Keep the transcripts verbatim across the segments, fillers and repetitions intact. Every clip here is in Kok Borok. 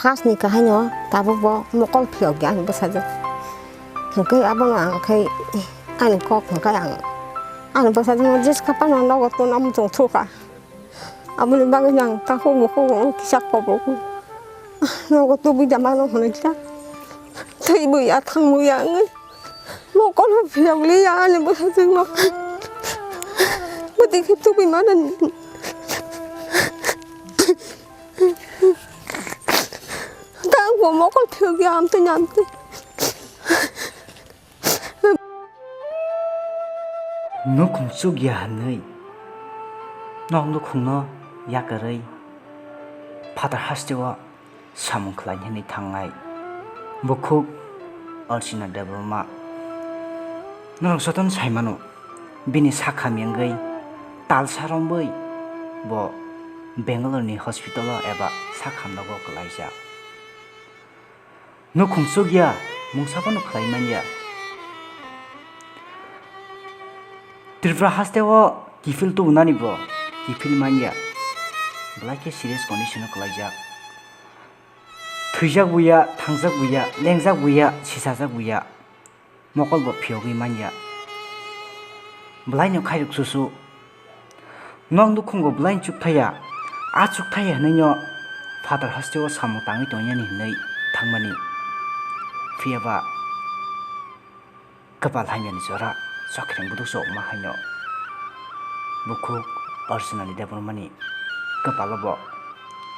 Pasni kahaino tabukbo mokol phiyokya ani bwsajwk. Hwnkhe abono ang khe ani kok hwnkhe ang ani bwsajwkno jeska phano nogo tuna muchung thukha. Aboni bagwi ang takhuk bukhuk wng kisa kobok nogo tubui da mano hwnwi kha. Thwibui ya thangmui ya wngwi mokol phiyokliya ani bwsajwkno. Bwtwi khe tubui mano. Tang bo mokol phiyok ya amtwi amtwi. Nukhung chukya hwnwi nok nukhungno yakarwi phatar hasteo samung khlai hwnwi thangnai bukhuk Archana Debbarma. Norok jotono sai mano. Bini sakha mengwi talsa romwi bo Bangalore ni hospital o eba sakha nogo kwlaijak. Nukhung chukya, mungsa phano khlai manya. Tripura haste o kiphil tubunani bo kiphil manya. Belai khe serious condition o kwlaijak. Thwijak buya, thangjak buya, lengjak buya, sisajak buya. Mokol bo phiyogwi manya. Bwlaino khairok susu. Nok nukhungo bwlaino chukthaya. A chukthaya hwnwino phatar hasteo samung tangwi tongyani hwnwi thangmani. Phiyaba kwpal hamyani jora chokhreng buduk chokma haino bukhuk Archana ni Debbarmani kwpalo bo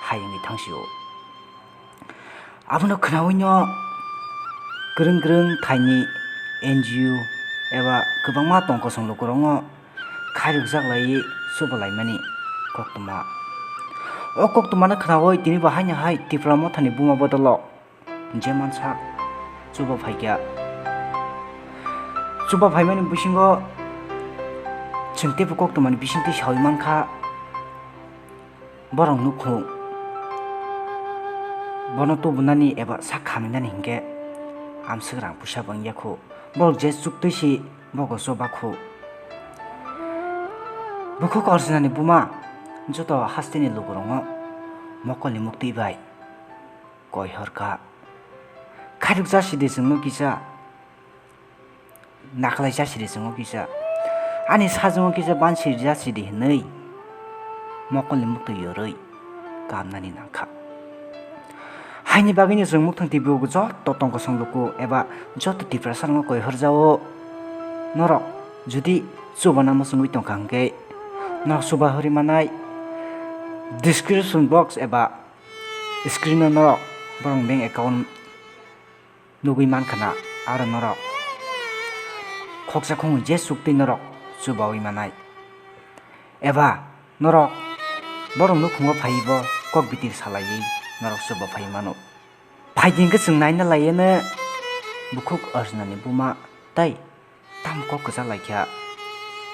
hayungwi thangsio. Abono khwnawino kwrwng kwrwng thaini N G O eba kwbangma tongkosong lukurokno khairokjak laiwi chubalaimani koktwma. O koktwmano khwnawi tini bo haino hai Tipra Mothani buma bodolo je mansak chuba phaikha. Chuba phaimani bisingo chwng teibo koktwmani bisingtwi saui mankha. Borok nukhung bono tubunani eba sak khaminani hinkhe amswk rang puisa bo wngya khu. Borok je chuktwi si bogo choba khu. Bukhuk Archanani buma joto hasteni lukurokno mokolni muktwi bai koi horkha. Khairok jasidi chwngno kisa. Naklai jasidi chwngno kisa. Ani sajwngno kisa bansiri jasidi hwnwi mokolni muktwi yorwi kamnani nangkha. Haini bagwino chwng Muktwng T V o joto tongkosong luku eba joto Tiprasarokno koi horjao. Norok jodi chubana muchungwi tongkha hwnkhe norok chuba hori manai description box eba screen o norok borok bank account nugwi mankha na, aro norok khoksa khongwi je chuktwi norok chubaui manai. Eba norok borok nukhungo phaiwi bo kok bitir salaiwi norok chuba phai mano. Phaidi hwnkhe chwng naina laiya no bukhuk Arjunani buma tei tamo kok kwchak laikha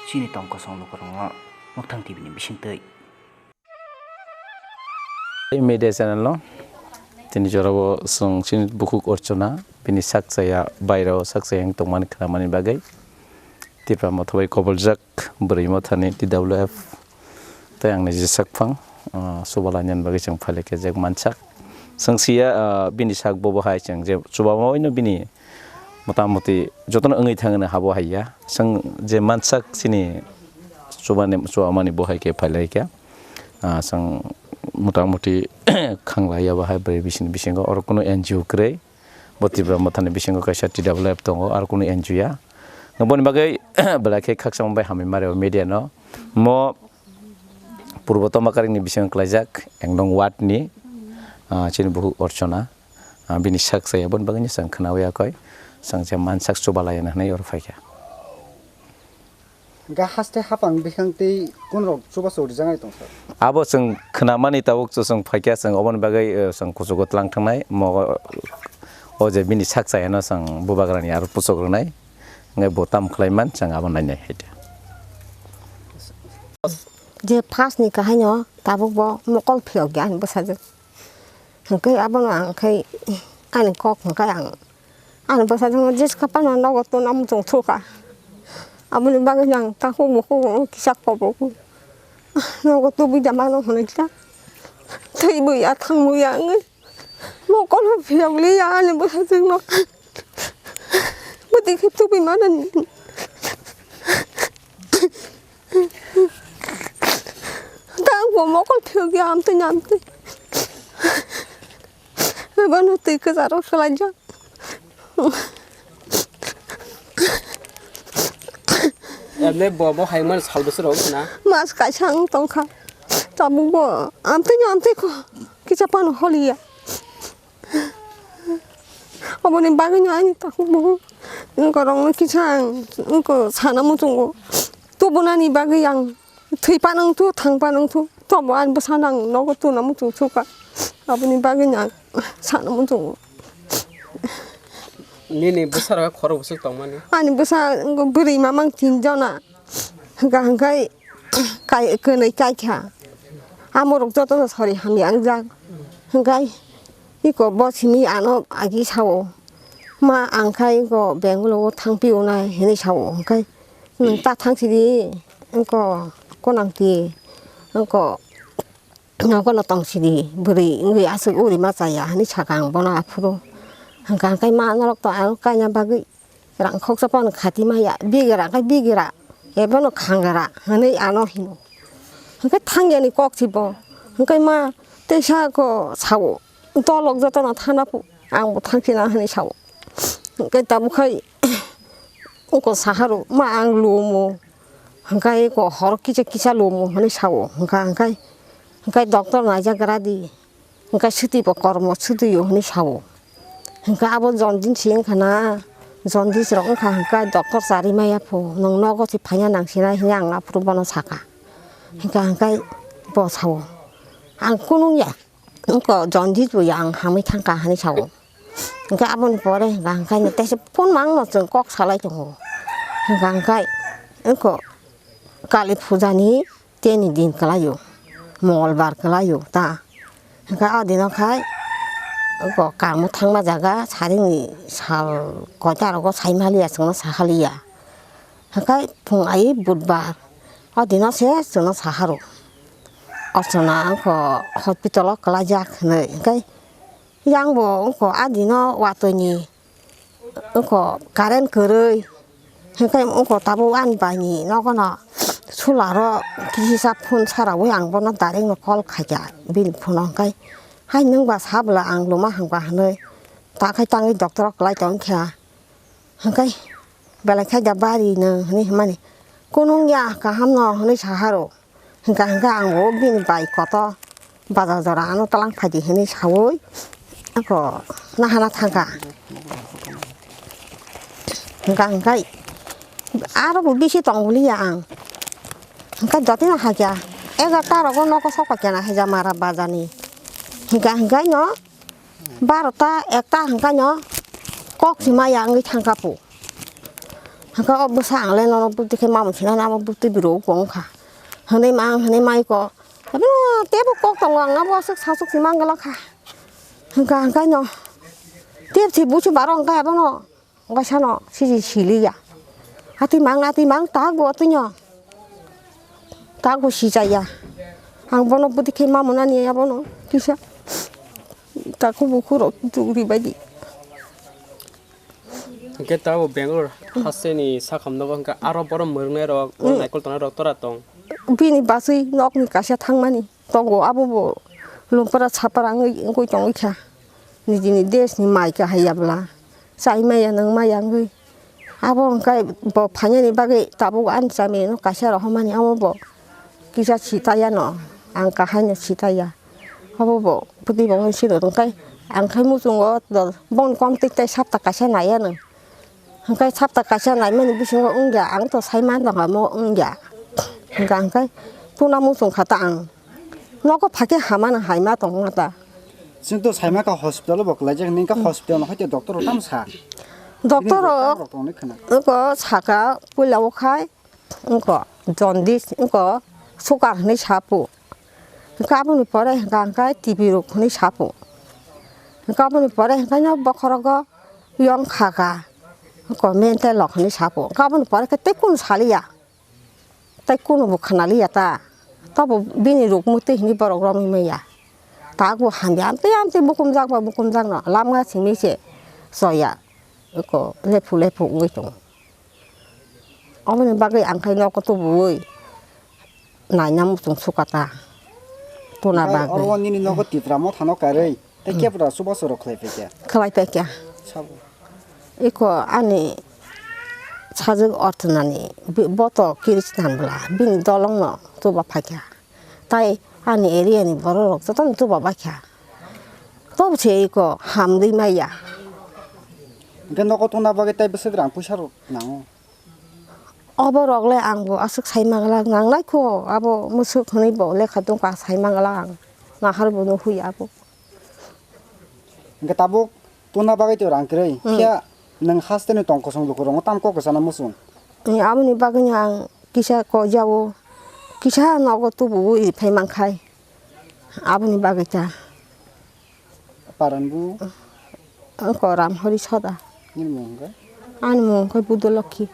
chini tong kosong lukurokno Muktwng T V ni bisingtwi. Media channel no tini jorabo chwng chini bukhuk Archana bini sak chaya bairao sak chaya wng tongmani khnamani bagwi Tipra Motha bai koboljak bwrwi mothani T W F tei ang niji sakphang, ah, chuba lainani bagwi chwng phailaikha je mansak. Chwng siya, ah, bini sak bobo hai chwng je chubamoino bini motamoti jotono wngwi thangno habo haiya. Chwng je mansak chini chubani, chubamani bo hai khe phailaikha. Ah, chwng motamoti khanglaiya bo hai bwrwi bisini bisingo oro kunu N G O kwrwi. Bo Tipra Mothani bisingo kaisa T W F tongo, aro kunu N G O ya. Boni bagwi belai khe khakchangma bai hamwi mare o media no. Mo Purbo Tomakaring ni bisingo kwlaijak, ek nong ward ni, ah, chini bukhuk Archana. Ah, bini sak chaya, boni bagwino chwng khwnawi yakoi, chwng je mansak chubalaiya hwnwi oro phaikha. Hwnkhe haste haphang bwkhang tei kunrok chubachu rijak nai tong sir? Abo chwng khwnamani tabuk chwng phaikha, chwng oboni bagwi, eh, chwng kuchugo tlang thangnai, mo, o je bini sak chayano chwng bubagrani aro puchuk rwnai, hwnkhe bo tamo khlai man, chwng abo nainai hai de. Je first ni kahaino tabuk bo mokol phiyok ya ani bwsajwk. Hwnkhe abono ang khe ani kok hwnkhe ang ani bwsajwkno jeska phano nogo tuna muchung thukha. Aboni bagwi ang takhuk bukhuk kisa kobok nogo tubui da mano hwnwi kha. Thwibui ya thangmui ya wngwi Phiyok liya ani bwsajwkno. Bwtwi khe tubui manani. Tang bo mokol phiyok ya amtwi amtwi. Bono twi kwcharo swlaijak. Emne bo, bo hai mani sal bwswk rok na? Mas kaisa wng tongkha. Tabuk bo amtwi ni amtwi kho kisa phano holiya. Oboni bagwi no ani takhuk bo wngkorokno kisa ang wngko sana muchungo. Tubunani bagwi ang thwi panwng thu, thang panwng thu, tobo ani bwsano ang nogo tuna muchung sukha. Aboni bagwi no ang sana muchungo. Nini bwsarok khorok bwswk tongmani? Ani bwsa wngko bwrwi mamang tin jona. Hwnkha hwnkhe kai, kwnwi kaikha. Amorok jotono sori hamya wngjak. Hwnkhe iko bo simi ano agi sao. Ma, ang khe iko Bangalore o thangpio nai hinwi sao. Hwnkhe nwng ta thangsidi, wngko konangti, wngko nogono tongsidi, bwrwi wngwi aswk uri ma chaya hinwi sakha ang bono aphuru. Hwnkha hwnkhe ma norok to ang kaina bagwi rang khoksa phano khati maya, bigra khe bigra, ebono khangra hinwi ano hino. Hwnkhe thangyani kok si bo, hwnkhe ma teisa ko sao, dolok jotono thana phu, ang bo thangchina hinwi sao. Hwnkhe tabuk khai wngko saharo, ma ang lumo, hwnkhe ko hor kisa kisa lumo hinwi sao, hwnkha hwnkhe, hwnkhe doctor naijagra di. Hwnkhe swtwi bo kormo swtwio hinwi sao. Hwnkhe abo jondis se wngkha na, jondis rok wngkha hwnkhe doctor chari maya pho, nwng nogo se phaina nang sinai hinwi ang aphuru bono sakha. Hwnkhe hwnkhe bo sao, ang kunu wngya, wngkha jondis bo ya, ang hamwi thangkha hinwi sao. Hwnkhe aboni pore hwnkha hwnkhe teisa phone mangno chwng kok salai tongo. Hwnkha hwnkhe wngkha kali puja ni teni din kwlaio, mongolbar kwlaio ta. Hwnkhe o dino khai oko kamo thangma jaga sarini sal koita rogo saimaliya chwngno sahaliya. Hwnkhe phung ai budbar o dino se chwngno saharo. Ochona oko hospital o kwlaijak hinwi hwnkhe yang bo oko a dino watwi ni Wngkha current kwrwi, hwnkhe wngkha tabuk ani baini nogono solar o kisa phone sarawi ang bono direct no call khaikha bini phone o, hwnkhe hai nwng ba sabwla ang luma hwnkha hinwi takhai tangwi doctor o kwlai tongkha, hwnkhe belai khaida bari nwng hinwi hwnmani kunu wngya kaham no hinwi saharo. Hwnkha hwnkhe ang bo bini bai kotor bazar jora ano twlang phaidi hinwi saui ako nahana thangkha. Hwnkha hwnkhe aro bo bisi tongwliya ang. Hwnkhe jotino hakya egarta rogo nogo sokphaikha na Hejamara bazarni. Hwnkha hwnkhe no Barota ekta hwnkhaino kok si maya wngwi thangkha pu. Hwnkha o bwsa ang le nono bwtwi khe mamung sinani amo bwtwi bwrwi wngkha. Hwnwi mang hwnwi maiko. Abo teibo kok tongo ang abo aswk saswk si mang glak kha. Hwnkha hwnkhaino tei si busu baro hwnkha abono. Waisano siji siliya. Atwi mang, atwi mang, tak bo atwino. Tak bo sijaya. Ang bono bwtwi khe ma mwnani abono kisa. Takhuk bukhuk rok tugri baidi. Hwnkhe tabuk Bangalore hasteni sakham nogo hwnkhe aro borok mwrwknai rok, borok naikol tongnai rok tora tong. Bini baswi nokni kaisa thangmani. Tongo, abo bo lumpra sapra wngwi, wngwi tongwi kha. Nijini desh ni mai kahai ya bwla. Chai maya, nwng maya wngwi. Abo hwnkhe bo phainani bagwi tabuk ani chamani no kaisa rohormani, amo bo kisa sitaya no, ang kahai no sitaya. Abo bo bwtwi bo wngwi sino tongkhe, ang khai muchungo boni kom twi tei sapta kaisa naiya nwng. Hwnkhe sapta kaisa naimani bisingo wngya, ang to sai man tongkha mo wngya. Hwnkha hwnkhe tuna muchung kha ta ang. Nogo phakhe hamano hai ma tongma ta. Chwng to sai ma kha hospital bo kwlaijak hwnwi, wngkha hospital no hai tei doctor rok tamo sa? Doctor rok tamo rok tongni khna. Wngkha saka puila o khai wngkha jaundice, wngkha sugar hwnwi sa pu. Hwnkha aboni pore hwnkha hwnkhe T B rok hwnwi sa pu. Hwnkha aboni pore hwnkhe no bokhorogo yong kha kha, comment tei lok hinwi sa phu. Aboni pore khe tei kunu saliya, tei kunu bo khna liya ta. Tobo bini rukmwi twi hinwi borok romwi manya. Tabuk hamya amtwi amtwi bukumjak ba bukumjakno lamga simi se choya. Eko lephu lephu wngwi tongo. Oboni bagwi ang khai nogo tubuwi naina muchung sukata. Tuna bagwi. Oro nini nogo Tipra mothano karwi tei kebra chubachu rok khlai phaikha. Khlai phaikha. Sabo. Eko ani sajwk orthnani bi-, boto Christian bwla bini dolongno chuba phaikha. Tai ani area ni borok rok jotono chuba baikha. Tobo se eko hamrwi maya. Hwnkhe nogo tungna bagwi tai bwswk rang puisa rok nango? Obo rok le ang bo aswk sai manglak nangnai kho, abo mwswk hwnwi bo lekha tongkha sai manglak ang. Nahar bo nuhui abo. Hwnkhe tabuk tungna bagwi to rang kwrwi. Hmm. Phiya nwng haste ni tong kosong luku rok tam kok kwchana muchung. Ni aboni bagwi no ang kisa ko jao, kisa nogo tubuwi phai mankhai. Aboni bagwi ta. Paran bu? Ang ko Ramhori Soda. Nini mung khe? Ani mung khe Budolokhi.